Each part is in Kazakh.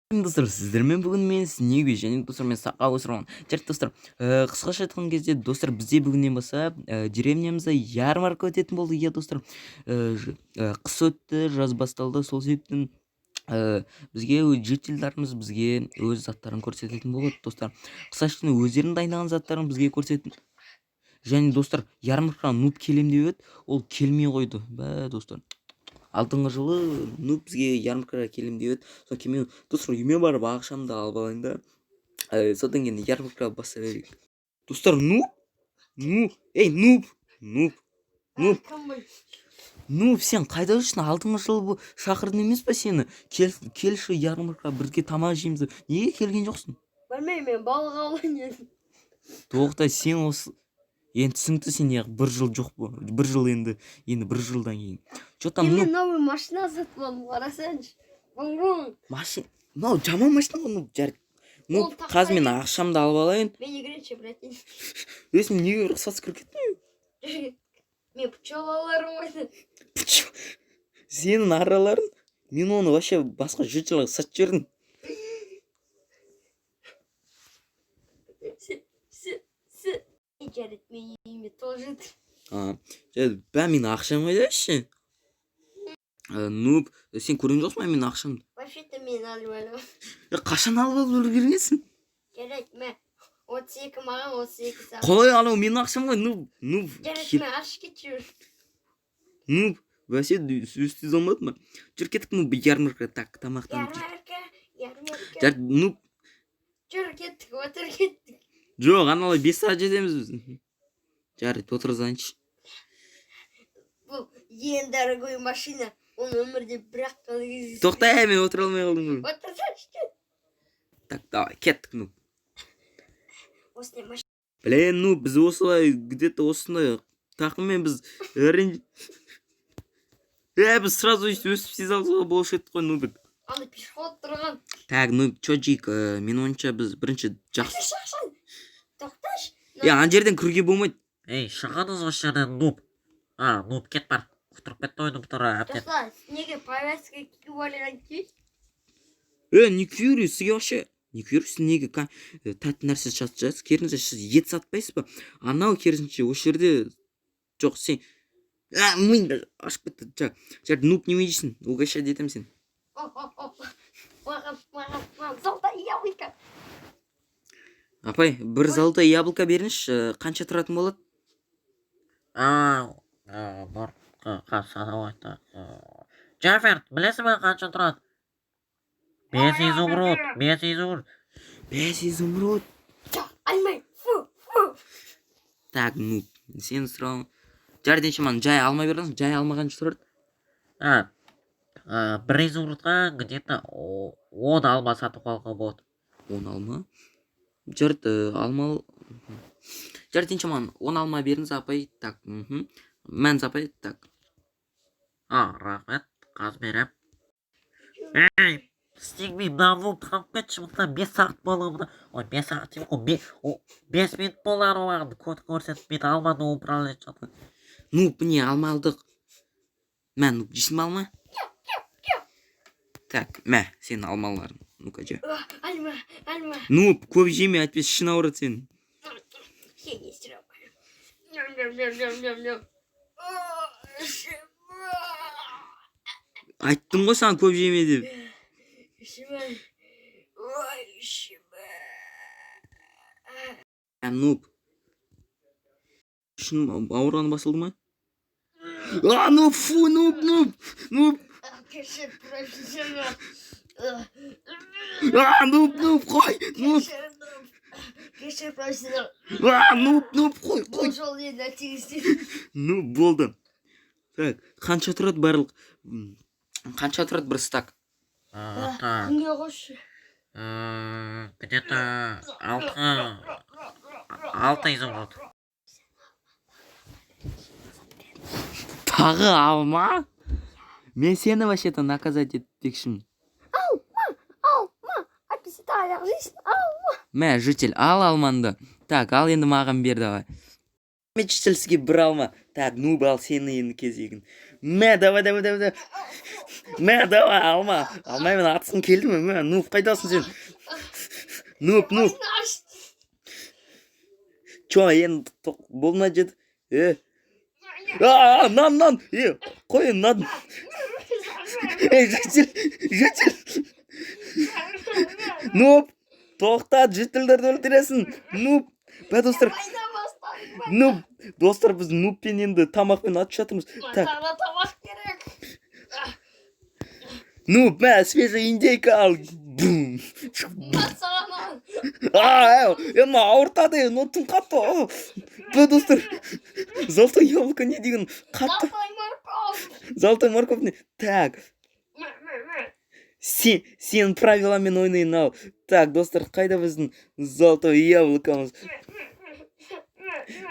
Достар, сіздермен бүгін мен, Снеги, және, достар, мен сақал өсірмін. Жарайды, достар, қысқаша айтқан кезде, достар, бізде бүгіннен бастап деревнямызда ярмарка өтетін болды, иә, достар. Қыс өтті, жаз басталды, сол себептен бізге жительдарымыз бізге өз заттарын көрсететін болады, достар. Қысқаша айтқанда, өздерінің дайындаған заттарын бізге көрсететін. Және, достар, ярмаркаға Нуб келем деп еді, ол келмей қойды. Бә, достар, алдыңғы жылы Нуб бізге ярмаркаға келем деп еді, сол келмей. Достар, үйіме барып ақшамды алып алайын да, содан кейін ярмаркаға баса берейік. Достар, Нуб, Нуб, ей, Нуб, Нуб, Нуб! Кім бұл? Нуб, сен қайда жүрсің? Алдыңғы жылы бұл шақырдым емес па сені? Кел, келші ярмаркаға, бірге тамақ жейміз деп. Неге келген жоқсың? Білмеймін, мен балық аулайын едім. Тоқта, сен осы енді түсінікті, сен неғып бір жыл жоқ, бір жыл енді бір жылдан кейін че там? Мен Нуб. Новый машина сатып алдым, қарасаңшы. Бум бум. Машина мынау жаман машина ғой, Нуб. Жарайды, Нуб. Ол тақтай. Қазір мен ақшамды алып алайын. Мен играть, братан. Өзім неге рұқсатсыз кіріп кеттің? Мен пчелаларым ғой. Сенің араларың, мен оны вообще басқа жительға сатып жібердім. Се, се, се. Жарайды, мен үйіме тоже. А, жарайды. Бә, менің ақшам қайда? Нуб, сен көрген жоқсың ба менің ақшамды? Вообще-то мен алып аламын. Е, қашан алып алып үлгергенсің? Жарайды, мә. 32 маған, 32 саған. Қалай, анау менің ақшам ғой, Нуб, Нуб! Жарайды, мә, ашып кетші. Нуб, бәсе, сөз түзе алмады ма? Жүр, кеттік, Нуб, ярмарка. Так, тамақтанып жүр. Ярмарка, ярмарка. Жарайды, Нуб. Жүр, кеттік, отыр, кеттік. Жоқ, аналай 5 сағат жетеміз біз. Жарайды, отырғызайыншы. Бұл ең дорогой машина. Оны өмірде бір ақ қана кездестірген. Тоқта, мен отыра алмай қалдым ғой. Отырсаңшы. Так, давай, кеттік, Нуб. Осындай машина. Блин, ну біз осылай где-то осындай тақыммен біз біз сразу өйстіп өсіп сезе алсақ болушы еді ғой, Нубик. Анда пешеход тұрған. Так, ну чё жейік? Менің ойымша, біз бірінші жақсы Шақшан. Тоқташы. Е, ана жерден кіруге болмайды. Ей, шығыңыз осы жерден, Нуб. А, Нуб, кет, бар. Құтырып кетті ғой нубтар әбден. Тоқта, неге повязка киіп алған күй? Е, не күйер сізге вообще, не күйер сіз? Неге тәтті нәрсе сатып жатырсыз? Керісінше, сіз ет сатпайсыз ба? Анау керісінше осы жерде жоқ, сен а, миым даже ашып кетті. Жарайды, Нуб, неме жейсің? Угощать етемін сені. О, о, о. Маған, маған, маған золотая яблоко. Апай, бір золотое яблоко беріңізші, қанша тұратын болады? А, бар, санап айтты. Джафер, білесің бе қанша тұрады? 5 изумруд, 5 изумруд. 5 изумруд. Жоқ, алмай. Фу, фу. Так, ну сен сұрауың. Жарайды, ендеше маған жай алма беріңіз. Жай алма қанша тұрады? А, бір изумрудқа где-то 10 алма сатып алуға болады. 10 алма. Жарайды, алма. Жарайды, ендеше маған 10 алма беріңіз, апай. Так, мәніз, апай, так. А, рахмет, қазір берем. Ей, Стигми, мына нуб қалып кетші, мына 5 сағат болды мына. Ой, 5 сағат деймін ғой, 5 минут болар оған код көрсетіп, мен алманы управлять жатыр. Ну, міне, алма алдық. Мә, ну, жейсің ба алма? Так, мә, сенің алмаларың. Ну-ка, же. Алма, алма. Ну, көп жеме, әйтпесе ішің ауырады сенің. Сен не істеп. Ням, ням, ням, ням, ням, ням. О, ішім. Айттым ғой саған көп жеме деп. Ішім. Ой, ішім. Ә, Нуб. Ішің ауырғаны басылды ма? А, ну, фу, Нуб, Нуб, Нуб. Кешір, профессионал. А, Нуб, Нуб, қой, Нуб. Кешір, Нуб. Кешір, профессионал. А, Нуб, Нуб, қой, қой. Бұл жолы енді нәтижесі. Ну, болды. Так, қанша тұрады барлық? Қанша тұрады бір стак? А, так, Күнге қосшы. Где-то 6 изумруд. Тағы алма? Мен сені вообще-то наказать етпекшімін. Алма. Әйтпесе таяқ жейсің. Алма. Мә, житель, ал алмаңды. Так, ал енді маған бер, давай. Житель, бір алма. Так, ну, ал сенің енді кезегің. Мә, давай, давай, давай, давай. Мә, давай, алма. Алмаймын, атысқың келді ме? Мә, нуб, қайдасың сен? Нуб, нуб. Ойнаш. Чё, енді болды ма, жеді? Е. А, нан, нан. Е, қой, нан. Ей, житель, житель. Нуб, тоқтат, жительдерді өлтіресің. Нуб. Бә, достар, Қайда бастадың? нуб. Достар, біз нубпен енді тамақпен атып жатырмыз. Так, Тағы да тамақ керек. Нуб, мә, свежая индейка ал. Бум. Мына саған ал. А, е, мына ауыртады, е, мынау тым қатты. О. Бә, достар, золотой яблоко не деген қатты. Золотой морковь. Золотой морковь не. Так, Мә, мә, мә. сен правиламен ойнайын ал. Так, достар, қайда біздің золотой яблокомыз?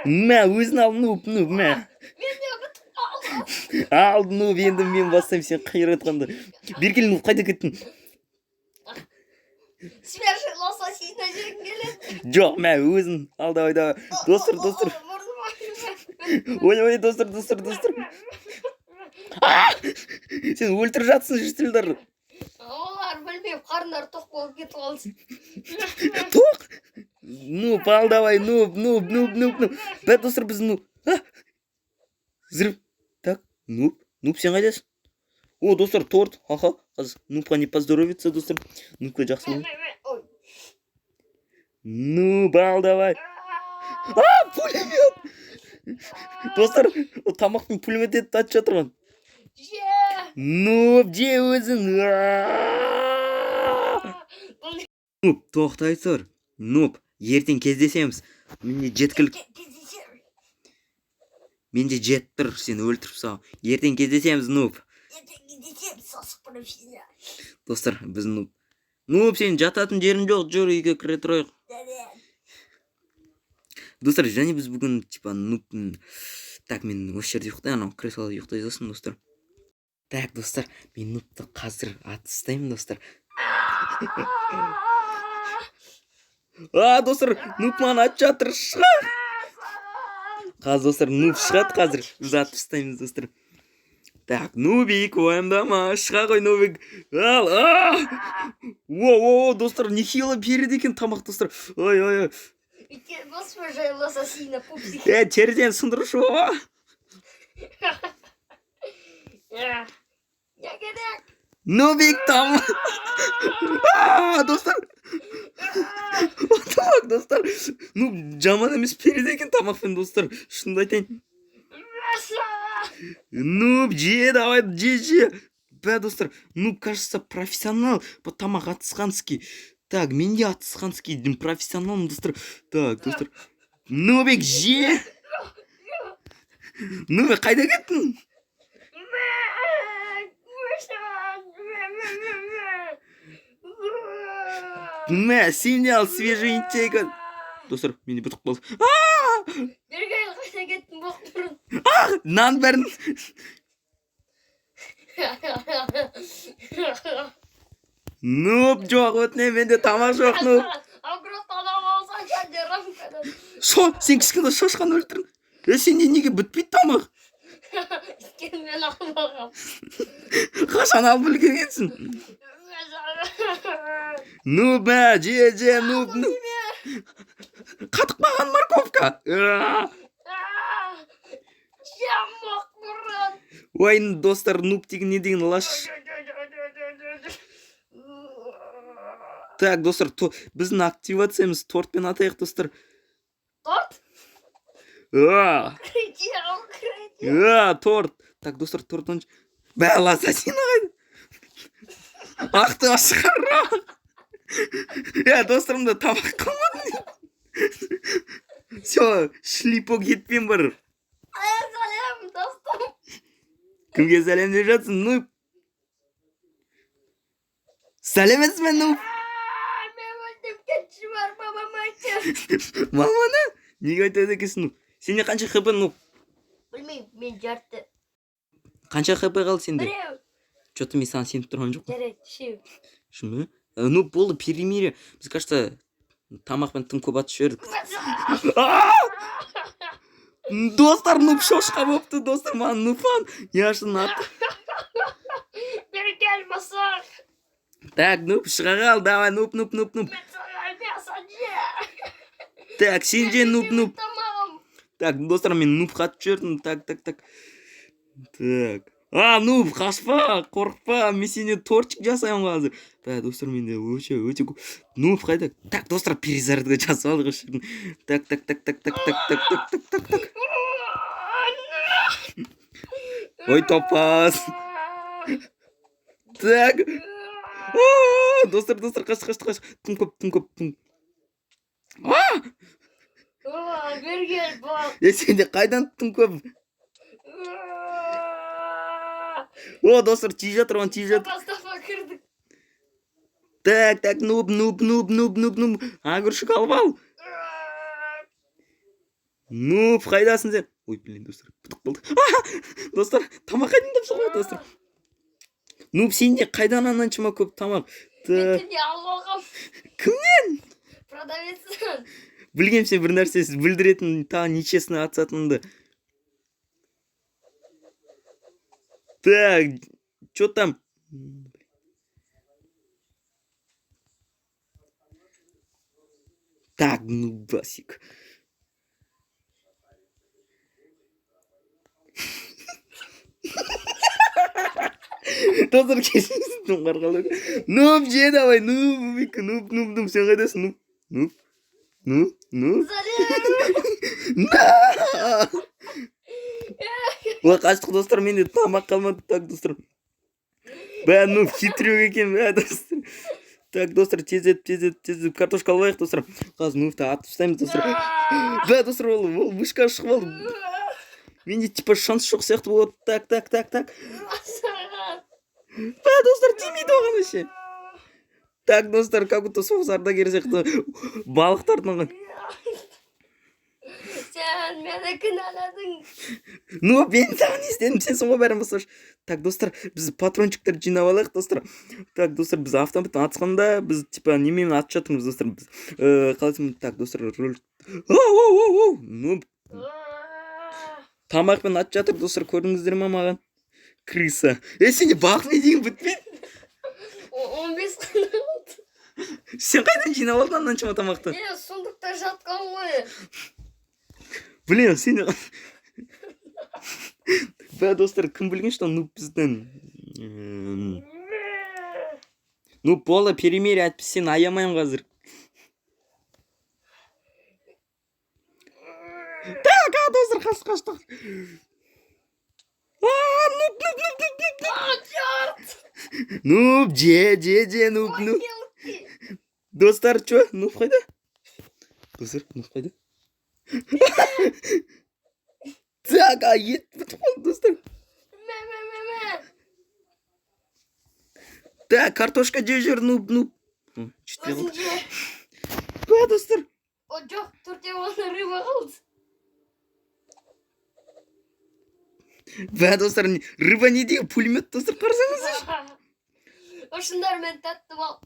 Мә, өзің ал, нуб, нуб, мә. Менде бітіп қалды. Ал, нуб, енді мен бастаймын сен қиратқанды. Бері кел, нуб, қайда кеттің? Свежий лососина жегім келеді. Жоқ, мә, өзің. Ал, давай, давай. Достар, достар. Мұрным ауырып. Ой, ой, достар, достар, достар. А! Сен өлтіріп жатсың жительдер. Олар білмеймін, қарындары тоқ болып кетіп қалды. Тоқ. Нуб, ал, давай, нуб, нуб, нуб, нуб, нуб. Бә, достар, біз нуб. А! Взрыв. Так, нуб, нуб, сен қайдасың? О, достар, торт. Аха, қазір нубқа не поздоровится, достар. Нубқа жақсы Мә, бол. мә, мә. Ой. Нуб, ал, давай. А, пулемет! Достар, ол тамақпен пулемет етіп атып жатырмын. Же. Нуб, же өзің. А! Нуб, тоқтай тұр. Нуб, ертең кездесеміз. Менде жеткілік, Кездесеміз. менде жетіп тұр, сені өлтіріп тастау. Ертең кездесеміз, нуб. Ертең кездесеміз, сасық профессия. Достар, біз нуб. Нуб, сен жататын жерің жоқ, жүр, үйге кіре тұрайық. Достар, және біз бүгін типа нуб. Так, мен осы жерде ұйықтайын, анау креслода ұйықтай салсын, достар. Так, достар, мен нубты қазір атып тастаймын, достар. А, достар, нуб маған атып жатыр, шыға. Қазір, достар, нуб шығады қазір. Біз атып тастаймыз, достар. Так, нубик, уайымдама, шыға ғой, нубик. Ал, а! О, о, достар, нехило береді екен тамақ, достар. Ой, ой, ой. Өйткені бұл свежая лососина, пупсик. Е, терезені сындыршы, о. Не керек? Нубик там. А, достар. Тамақ, достар. Ну, жаман емес береді екен тамақпен, достар. Шынымды айтайын. Нуб, же, давай, же, же. Бә, достар, нуб, кажется, профессионал по тамақ атысқанский. Так, мен де атысқанский профессионалмын, достар. Так, достар. Нубик, же. Нубик, қайда кеттің? Мә, сен де ал свежий индейка. Достар, менде бітіп қалды. Бері кел, қайда кеттің, боқ бұрын? Нан бәрін. Нуб, жоқ, өтінемін, менде тамақ жоқ, нуб. Огородтан алып алсаң, сен рамкадан. Шо, сен кішкентай шошқаны өлтірдің. Е, сенде неге бітпейді тамақ? Өйткені мен алмағам. Қашан алып үлгергенсің? Нуб, мә, же, же, нуб, нуб. Қатып қалған морковка. А! Жем, боқ бұрын. Ой, достар, нуб деген не деген лаш. Так, достар, біздің активациямыз тортпен атайық, достар. Торт? А, Жем, кричи. а, торт. Так, достар, торт онша. Бә, лососина қайда? Ақты ашқара. Е, достарымда тамақ қалмады. Все, шлипок етпен бар. Сәлем, достар. Кімге сәлем деп жатсың, нуб? Сәлеметсіз бе, нуб? Мен өлдім, кетші бар, мамам айтты. Маманы? Неге айтады екенсің, нуб? Сенде қанша хп, нуб? Білмеймін, мен жарты. Қанша хп қалды сенде? Біреу. Че-то мен саған сеніп тұрған жоқпын. Жарайды, үшеу. Шын ба? Ну, болды, перемирие. Біз, кажется, тамақпен тым көп атып жібердік. А! Достар, нуб шошқа болыпты, достар, маған нуфан неожиданно атты. Бері кел, мысық. Так, нуб, шыға қал, давай, нуб, нуб, нуб, нуб. Мен саған мясо же. Так, сен же, нуб, нуб. Тамағым. Так, достар, мен нубқа атып жібердім. Так, так, так. Так. А, нуб, қашпа, қорықпа, мен сенен тортик жасаймын қазір. Так, достар, менде өте өте көп. Нуб қайда? Так, достар, перезарядка жасап алдық осы жерден. Так, так, так, так, так, так, так, так, так, так, так. Ой, топас. Так. А, достар, достар, қаш, қаш, қаш. Тым көп, тым көп, тым. А! Бері кел, бал. Е, сенде қайдан тым көп? О, достар, тиіп жатыр, оған тиіп жатыр. Тапа кірдік. Так, так, нуб, нуб, нуб, нуб, нуб, нуб. Огурчик алып ал. Нуб, қайдасың сен? Ой, блин, достар, бітіп қалды. Достар, тамақ қайдан тапсақ болады, достар? Нуб, сенде қайдан ананшама көп тамақ? Мен Так, түнде алып алғам. Кімнен? Продавецтен. Білгем сен бір нәрсе бүлдіретін, тағы нечестно атысатыныңды. Так, чё там? Так, ну, басик. Достар, кешіріңіз, қарғалы. Нуб, же, давай, нуб, нуб, нуб, нуб, сен қайдасың, нуб, нуб, нуб, нуб. Залез. Ой, қаштық, достар, менде тамақ қалмады. Так, достар. Бә, нуб, хитрюк екен, бә, достар. Так, достар, тездетіп, тездетіп, тездетіп, картошка алайық, достар. Қазір нубты атып тастаймыз, достар. Бә, достар, ол вышка шығып алды. Менде типа шанс жоқ сияқты болады. Так, так, так, так. Бә, достар, тимейді оған вообще. Так, достар, как будто соғыс ардагері сияқты балықтардың. Сен мені кінәладың. Ну, мен саған не істедім, сенсің ғой бәрін бастаушы. Так, достар, біз патрончиктер жинап алайық, достар. Так, достар, біз автоматтан атысқанда, біз типа немен атып жатырмыз, достар, біз. Қалай айтсам, так, достар, рөл. Оу, оу, оу, оу. Ну, тамақпен атып жатыр, достар, көрдіңіздер ма маған? Крыса. Е, сенде балық не деген бітпейді? 15 қана қалды. Сен қайдан жинап алдың ананшама тамақты? Е, сундукта жатқан ғой. Блин, сен. Бә, достар, кім білген, что нуб біздің. Ну, пола перемирие, әйтпесе сені аямаймын қазір. Так, а, достар, қаш, қаш, қаш. А, нуб, нуб, нуб, нуб, нуб, нуб. А, черт! Нуб, же, же, же, нуб, нуб. Достар, чё? Нуб қайда? Достар, нуб қайда? Так, а, ет бітіп қалды, достар. Мә, мә, мә, мә. Так, картошка жеп жүр, нуб, нуб. О, жетпей Өзің қалды. же. Бә, достар. О, жоқ, төртеу ғана рыба қалды. Бә, достар, рыба не деген пулемет, достар, қарасаңыздаршы. Ошындар мен тәтті бал.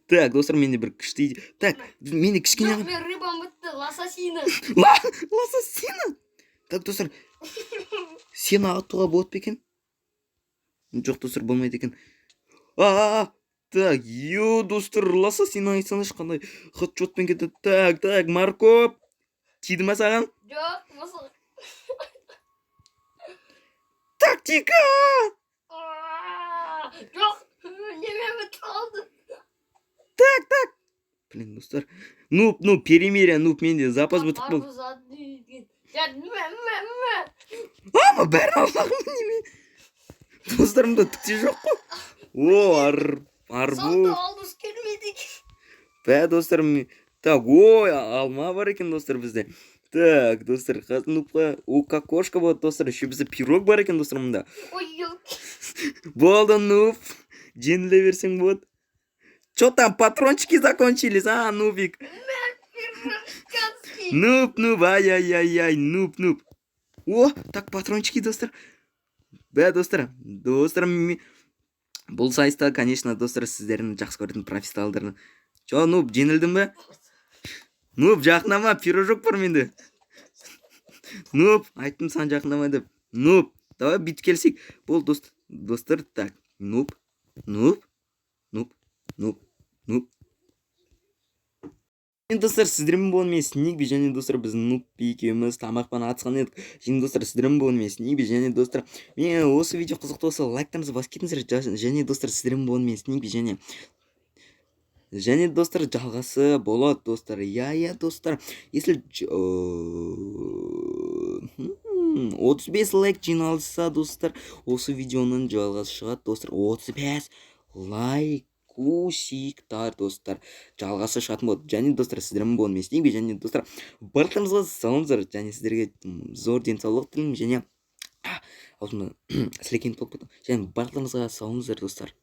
Так, достар, менде бір күшті идея. Так, менде кішкене Жоқ, мен рыбам бітті, лососина. Лососина. Так, достар, сені атуға болады ма екен? Жоқ, достар, болмайды екен. А, так, ё, достар, лососина айтсаңдаршы, қандай хедшотпен кетеді. Так, так, морковь. Тиді ма саған? Жоқ, мысық. Тактика! А, жоқ, неме бітіп қалды. Блин, достар. Ну, ну, перемирие, ну, менде запас бітіп қалды. Арбуз атты. Я, мә, мә, мә. Ама бәрін алмағым неме? Достар, мында түк те жоқ қой. О, арбуз. Сонда арбуз келмейді екен. Бә, достар, так, ой, алма бар екен, достар, бізде. Так, достар, қазір нубқа, о, кокошка болады, достар, еще бізде пирог бар екен, достар, мында. Ой, елки. Болды, нуб. Жеңіле берсең болады. Чё там, патрончики закончились, а, нубик? Пирожканский. Нуб, нуб, ай-яй-яй-яй, нуб, нуб. О, так, патрончики, достар. Бә, достар, достар, бұл сайыста, конечно, достар, сіздердің жақсы көретін профессионалдардың. Чё, нуб, жеңілдің бе? Нуб, жақындама, пирожок бар менде. Нуб, айттым саған жақындама деп. Нуб, давай бүйтіп келсек. Болды, достар, так. Нуб, нуб, нуб, нуб, нуб. Енді, достар, сіздермен болған мен, Снигби, және, достар, біз Нуб екеуміз тамақпен атысқан едік. Және, достар, сіздермен болған мен, Снигби, және, достар, мен осы видео қызықты болса, лайктарыңызды басып кетіңіздер. Және, достар, сіздермен болған мен, Снигби, және, достар, жалғасы болады, достар. Иә, достар, если 35 лайк жиналса, достар, осы видеоның жалғасы шығады, достар. 35 лайкусиктар, достар, жалғасы шығатын болады. Және, достар, сіздермен болған мен, Снигби, және, достар, барлықтарыңызға сау және сіздерге зор денсаулық тілеймін. Және аузымда сілекейім толып кетті. Және барлықтарыңызға сау, достар.